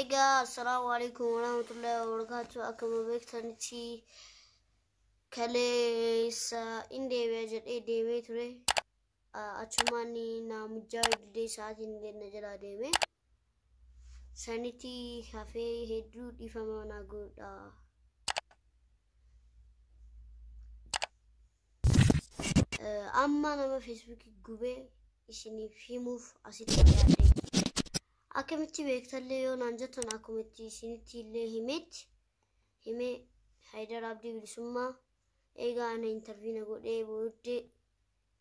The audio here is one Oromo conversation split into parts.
Egaa assalaamu alaikum warahmatullahi wabarakaatu. Akkuma beektanitti kaleessa in deebi'a jedhee deemee ture. Achumaan naamijaa didee sa'aatiin na jalaa deeme. Sanitti hafee hedduu dhiifama naa godha. Amma nama feesbuukii gubee isiniif himuuf asitti dhiyaadhe. Akkamitti beektallee yoo naan jettan akkumatti isinitti illee himetti himee Haayidar Abdii Bilisummaa eegaa ana intarviina godhee booddee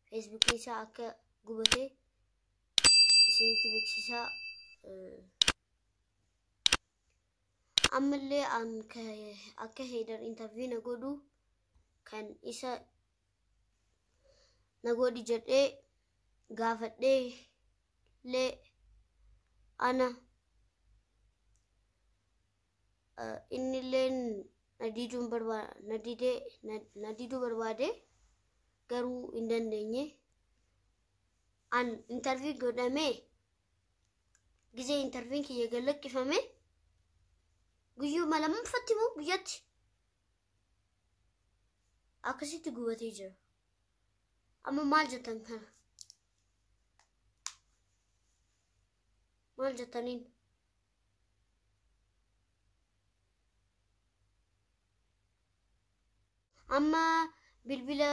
feesbuukiin isaa akka gubate isinitti beeksisaa. Ammallee akka Haayidar intarviina godhu kan isa na godhi jedhee gaafadhee illee ana innilleen na diduu barbaade garuu hin dandeenye. An intarvii godhamee gizee intarviin kiyya galaqqifame guyyuma lammaffatti moo guyyatti akkasitti gubatee jira. Amma maal jettan kana? Maal jettaniin? Amma bilbila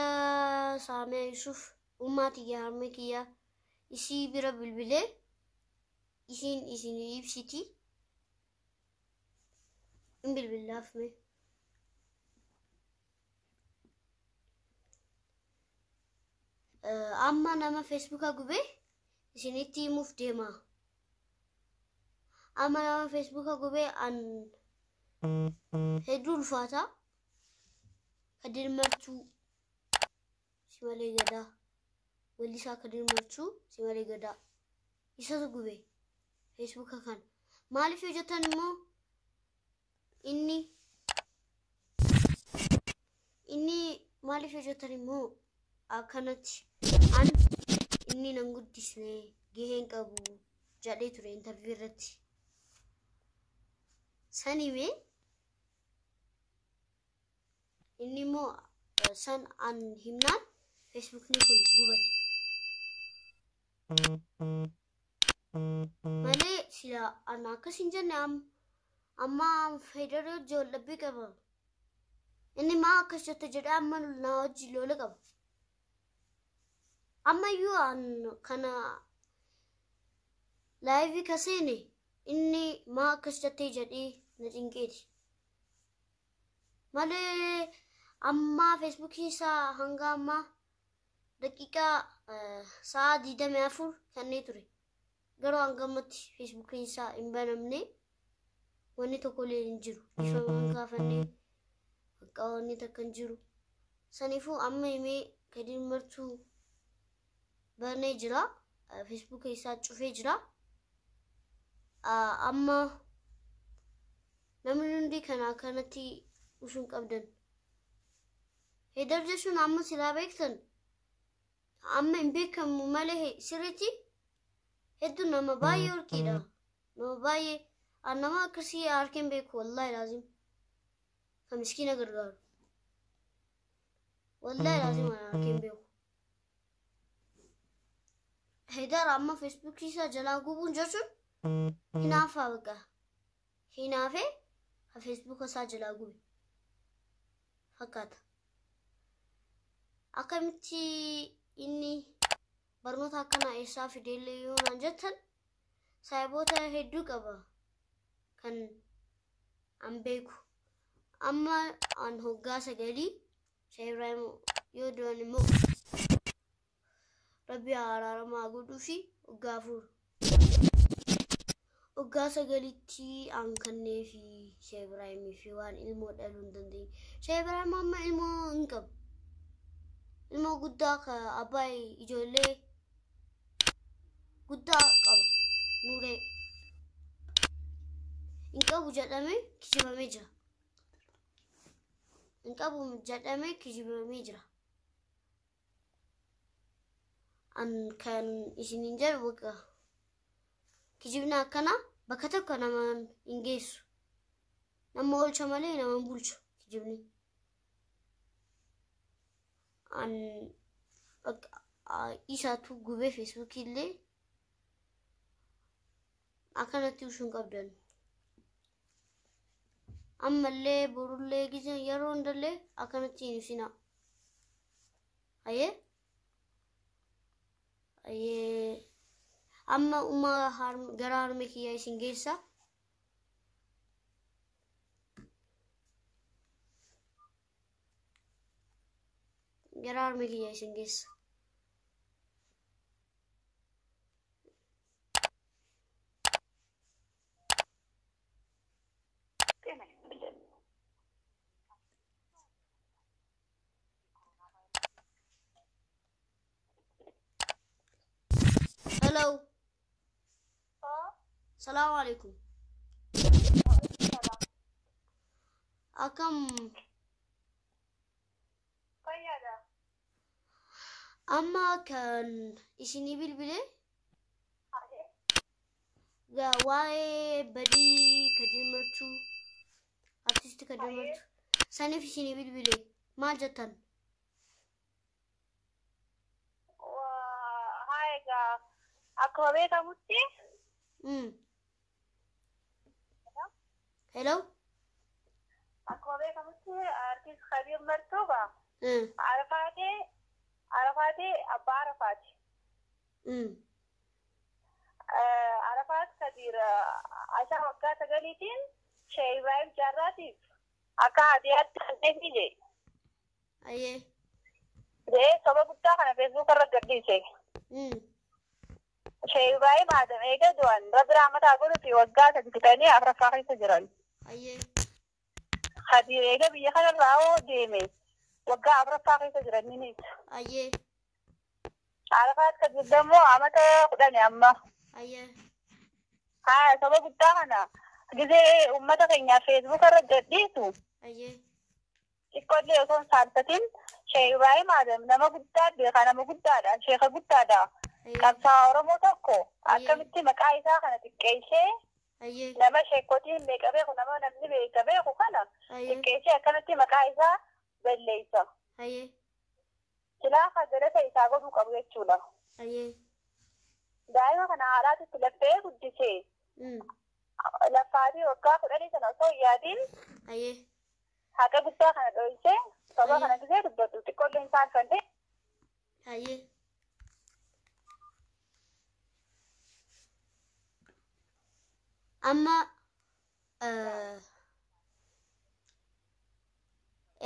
Saamiyaa Yusuf ummaa tiyya harmee kiyya isii bira bilbilee isiin isin ibsiti. In bilbilaaf mee. Amma nama feesbuuka gubee isinitti himuuf deema. Amma nama feesbuuka gubee an hedduu ulfaata. Kadir Martuu si malee gadaa. Weellisaa Kadir Martuu si malee gadaa. Isatu gube feesbuuka kana. Maaliif yoo jettan immoo inni maaliif yoo jettan immoo akkanatti an inni nan guddisne gaheen qabu jedhee ture intarviiyuu irratti. San himee inni immoo san an himnaan feesbuukni kun gubate. Malee sila an akkas hin jenne amma Federal hojii waldhabbii qaba. Inni maa akkas jette jedhee amma na wajjin lola qaba. Ammayyuu an kana laayivii ka seene inni maa akkas jettee jedhee na cinqeeti. Malee amma feesbuukii isaa hanga ammaa daqiiqaa sa'a 24 kennee ture. Garuu hanga ammatti feesbuukiin isaa hin banamne wanni tokko illee hin jiru. Dhiifama hin gaafannee bakka wanni takka hin jiru. Saniifuu amma himee Kadir Martuu banee jira. Feesbuuka isaa cufee jira. Amma namni hundi kana akkanatti usuun qabdan. Heedar jechuun amma silaa beektan amma hin beekamu malee sirriitti hedduu nama baay'ee warqiidha. Nama baay'ee nama akkasii harkeen beeku wallaahi laazim. Kan miskiina gargaaru. Wallaahi laazim harkeen beeku. Heedar amma feesbuukii isaa jalaa gubuun jechuun hinaafaa bakka. Hinaafee ka feesbuuka isaa jalaa gube fakkaata. Akkamitti inni barnoota akkanaa eessaa fideellee yoo naan jettan saayiboota hedduu qaba kan an beeku. Amma an hoggaa sagalii Sheekh Ibrahim yoo du'an immoo Rabbi araaramaa godhuu fi hoggaa afur. Hoggaa sagalitti an kannee fi Sheekh Ibrahimii fi waan ilmoo dhaluu hin dandeenye. Sheekh Ibrahim amma ilmoo hin qabu. Ilmoo guddaa ka abbaa ijoollee guddaa qaba. Nuuree. Hin qabu jedhamee kijibamee jira. Hin qabu jedhamee kijibamee jira. An kan isiniin jedhu bakka kijibni akkana Bakka tokko nama hin geessu. Nama oolcha malee nama hin bulchu kijibni. An isaatu gubee Feesbuukii illee akkanatti ibsuu hin qabdan. Ammallee borullee gizeen yeroo hundallee akkanatti hin ibsinaa. Ayyee ayyee, amma uma gara harmee kiyyaa isin geessa. Gara harmee kiyyaa isin geessa. Hello. Salaamu alaikum. Akkam? Fayyaadha. Amma kan isinii bilbile waa'ee badii Kadir Martuu, artisti Kadir Martuu saniif isinii bilbile, maal jettan? Haa, egaa akkuma beekamutti Hello? Akkuma beekamutti artist Kadir Martuu Arafaatee Arafaatee abbaa Arafaati. Arafaat Kadir isaa waggaa 9tiin Sheekh Ibrahim Jaarraatiif akka hadiyaatti kenneefii jee. Ayyee. Jee soba guddaa kana Feesbuuk irra gadhiise. Sheekh Ibrahim Adam eega du'an Rabbi rahmataa godhu fi waggaa 3 fixanii afuraffaa keessa jiran. Ayyee. Kadir eega biyya kanarraa hoo deeme waggaa afuraffaa keessa jiran ni. Ayyee. Arafaat Kadir immoo amata 10 amma. Ayyee. Haa, soba guddaa kana gizee uummata keenyaaf Feesbuuk irra gadhiisu Ayyee. xiqqoollee osoo hin saalfatin, Sheekh Ibrahim Adam nama guddaa beekaa, nama guddaadha, sheeka guddaadha. Ayyee. Qabsaa'aa Oromoo tokko akkamitti maqaa isaa kana xiqqeessee Ayyee. nama sheekotiin beeka beeku, nama namni beeka beeku kana Ayyee. xiqqeessee akkanatti maqaa isaa balleessa. Ayyee. Silaa galata isaa godhuu qabu jechuudha. Ayyee. Daa'ima kana haadhaatitti laffee guddisee laffaatii waggaa 10 sana osoo hin yaadiin Ayyee. haqa guddaa kana dho'isee soba kana gisee dubbatu xiqqoollee hin saalfanne. Ayyee. Amma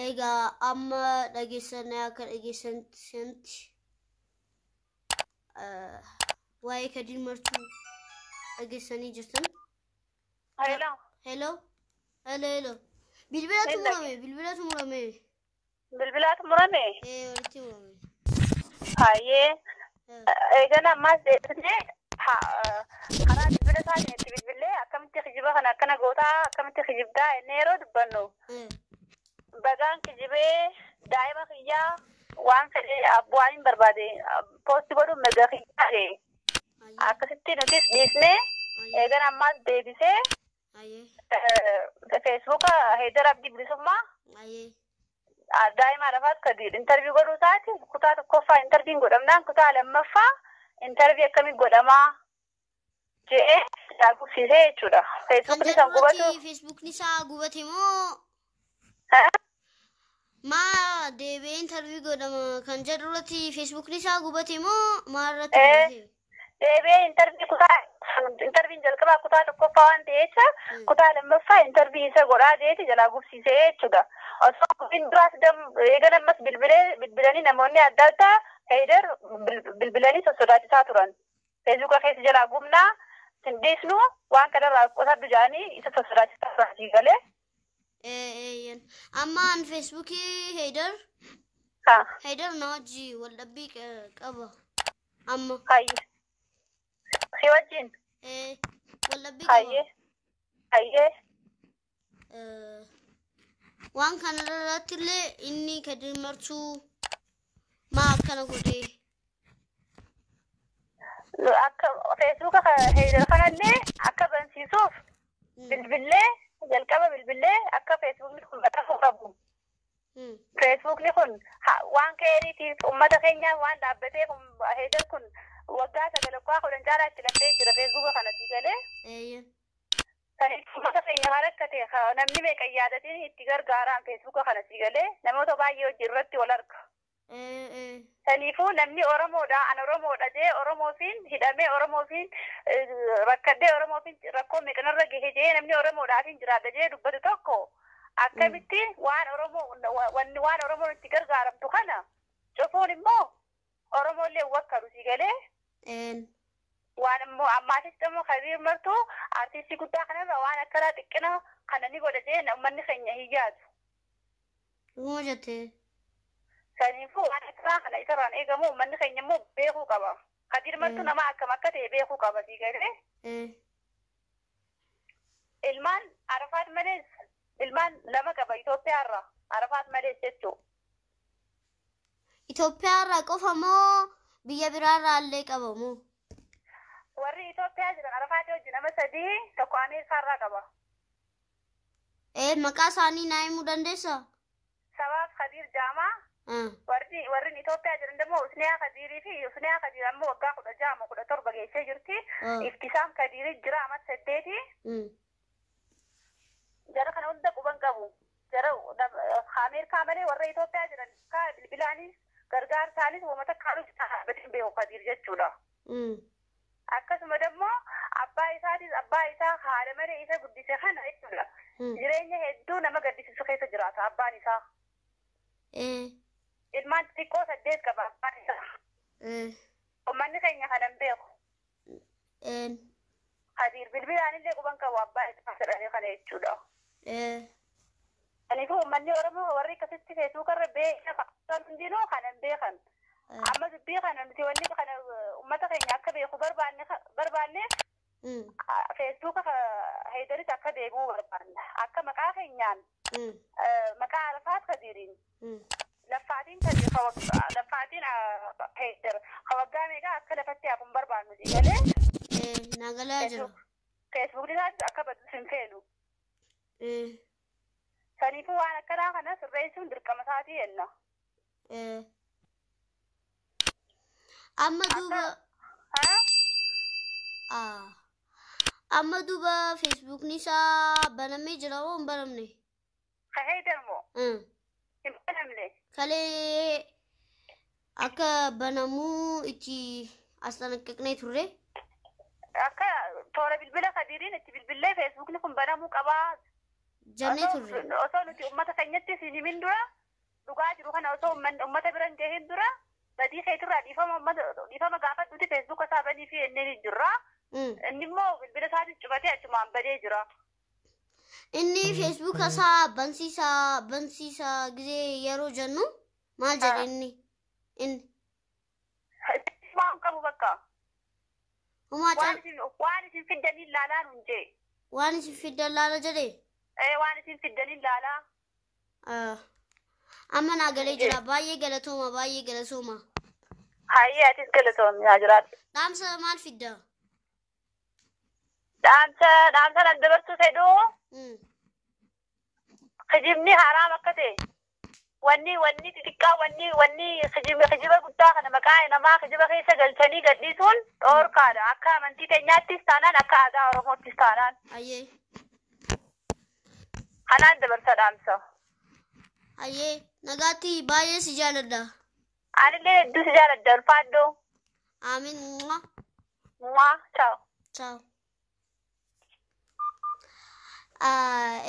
egaa amma dhageessan, akka dhageessanitti waa'ee Kadir Martuu dhageessanii jirtan. Hello. Hello. Hello, hello. Bilbilatu murame, bilbilatu murame. Bilbilaatu murame. Ee, walitti murame. Hayyee. Eegan ammaas deebisnee karaa bilbila isaatiin itti bilbilee akkamitti kijiba kana akkana gootaa, akkamitti kijibdaa inni yeroo dubbannu bagaan kijibee daa'ima kiyyaa waan fedhe waan hin barbaade post godhuun mirga kiyyaa ta'e akkasitti nutis dhiisnee eegan ammaas deebisee Feesbuuka Heedar Abdii Bilisummaa daa'ima Arafaat Kadir interview godhuu isaati kutaa tokkoffaa interview'n godhamnaan kutaa lammaffaa interview akkamii godhamaa jedhee gubsiisee jechuudha. Kan Feesbuukni isaan gubatu. jedhu Feesbuukni isaa gubate moo maa deebi'ee interview godhama kan jedhu irratti Feesbuukni isaa gubate moo maa irratti gubate? Deebi'ee interview kutaa interview'n jalqabaa kutaa tokkoffaa waan ta'eef kutaa lammaffaa interview isa godhaa jeeti jalaa gubsiisee jechuudha. Osoo gubin duraas eegan ammas bilbilee bilbilanii namoonni adda addaa Heedar bilbilanii sossodaachisaa turan. Feesbuuka keessa jalaa gubnaa sin dhiisnu waan kanarraa qosadhu jedhanii isa sossodaachisaa turan galee. Amma an Feesbuukii Heedar Heedar na wajji wal dhabbii qaba amma. Hayye. Si wajjin? Wal dhabbii qaba. Hayyee. Hayyee. Waan kana irratti illee inni Kadir Martuu maa akkana godhee? Akka feesbuuka Heydar kanallee akka bansiisuuf bilbillee jalqaba bilbillee akka feesbuukni kun maxxanfamuu qabu. Feesbuukni kun waan ka'eetiif uummata keenyaaf waan dhaabbateef Heydar kun waggaa 9 waggaa 10 caalaa itti lafee jira feesbuuka kana sii galee. Saniif uummata keenya kan rakkate namni meeqa yaadatiin itti gargaaraan feesbuuka kana sii galee namoota baay'ee hojii irratti wal arga. Saniifuu namni Oromoodha an Oromoodha jee Oromoofiin hidhamee Oromoofiin rakkadhee Oromoofiin rakkoo meeqanarra gahe jee namni Oromoodhaafiin jiraadha jee dubbatu tokko akkamitti waan Oromoo wanni waan Oromoon itti gargaaramtu kana cufuun immoo Oromoollee wakkalu si galee waan immoo ammaatis immoo Kabiir Martuu artiistii guddaa kanarra waan akkanaa xiqqina kana ni godha jee uummanni keenya hin yaadu. Dhuguma jettee. Saniifuu waan akkanaa kana isarraan eegamu uummanni keenya immoo beekuu qaba. Kabiir Martuu nama akkam akka ta'e beekuu qaba si galee. Ilmaan Arafaat malees ilmaan 2 qaba Itoophiyaarra Arafaat malees jechuudha. Itoophiyaarraa qofa moo biyya biraarraa illee qaba moo? Warri Itoophiyaa jiran Arafaat wajjin nama 3 tokko Ameerikaarraa qaba. Maqaa isaanii naa himuu dandeessaa? Sabaaf Kabiir Jaamaa. Warri Itoophiyaa jiran immoo Usniyaa Kadiirii fi Usniyaa Kadiir ammoo waggaa 16 moo 17 geessee jirti. Iftisaam Kadiirii jira amma 8. Jara kana hunda quban qabu. Jara Ameerikaa malee warra Itoophiyaa jiran bilbilaanis gargaarsaanis uummata kaadhu dhaabbatiin beeku Kadiir jechuudha. Akkasuma immoo abbaa isaatis abbaa isaa haadha malee isa guddise kana jechuudha. Jireenya hedduu nama gaddisiisu keessa jiraata abbaan isaa. Ilmaan xixiqqoo 8 qaba abbaan isaa. Uummanni keenya kana hin beeku. Kadiir bilbilaan illee quban qabu abbaa isaa jedhanii kana jechuudha. Kanaafuu uummanni Oromoo warri akkasitti feesbuukarra beekan hundinuu kana hin beekan. Amma dubbii kana nuti wanni kana uummata keenya akka beeku barbaanneef feesbuuka Heydaritti akka deebi'uu barbaanna. Akka maqaa keenyaan maqaa Arafaat Kadiiriin laffaatiin Kadiir laffaatiin Heydar waggaa meeqa akka lafatti hafuun barbaannu galee. Nagalaa jira. Feesbuukni isaas akka badus hin feenu. Saniifuu waan akkanaa kana sirreessuun dirqama isaatii jenna. Amma duuba amma duuba feesbuukni isaa banamee jira moo hin banamne? Heydar moo? Hin banamne. Kalee akka banamuu itti as xanaqqaqnee turre. Akka toora bilbila Kadiiriin itti bilbillee feesbuukni kun banamuu qabaa. Jennee turre. Osoo nuti uummata keenyatti siin himin dura dhugaa jiru kana osoo uummata bira hin gahin dura badii keetirraa dhiifama gaafadhuuti feesbuuka isaa banii fi inni jirra. Inni immoo bilbila isaatiin cufatee achumaan badee jira. Inni feesbuuka isaa bansiisaa gizee yeroo jennu maal jedhe inni? Inni. Waan qabu bakka. Waan isin fiddanii laalaa nuun jee. Waan isin fiddan laala jedhee? Waan isin fiddanii laalaa. Amma naa galee jira. Baay'ee galatooma baay'ee galatooma. Hayyee atis galatoomi haa jiraattu. Dhaamsa maal fidda? Dhaamsa nan dabarsuu fedhu. Kijibni haraam akka ta'e. Wanni xixiqqaa wanni kijiba guddaa kana maqaa namaa kijiba keessa galchanii gadhiisuun dhoorkaadha. Akka amantii keenyaattis taanaan akka aadaa Oromoottis taanaan. Kanaan dabarsa dhaamsa. Hayyee nagaatti baay'ee si jaaladha. Anillee hedduu si jaaladha ulfaadhoo. Amiin. Mwah. Ciao. Ciao.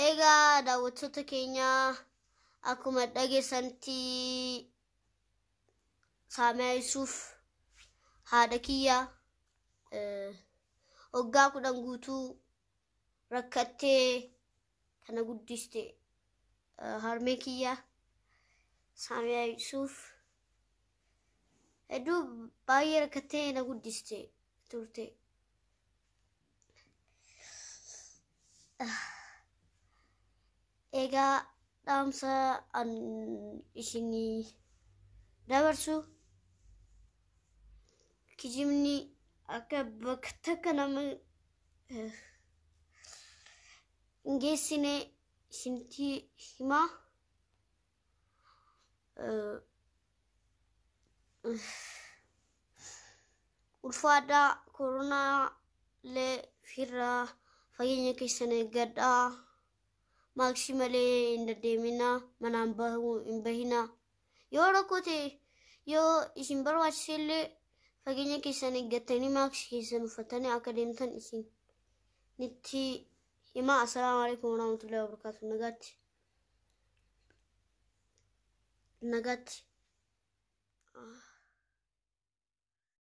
Egaa daawwattoota keenya akkuma dhageessanitti Saamiyaa Yuusuf haadha kiyya waggaa 10 guutuu rakkattee kana guddiste harmee kiyya Saamiyaa Yuusuf hedduu baay'ee rakkattee na guddiste turte. Egaa dhaamsa an isinii dabarsu kijibni Akka bakka takka nama hin geessine isinitti himaa. Ulfaadhaa, koronaa illee ofirraa fageenya keessan eeggadhaa. Maaksii malee hin deddeeminaa, manaan bahuu hin bahinaa. Yoo rakkoo ta'e, yoo isin barbaachise illee, fageenya keessan eeggattanii maaksii keessan uffatanii akka deemtan isin nitti himaa. Assalaamu alaikum warahmatullahi wabarakatuh. Nagaatti. Nagaatti.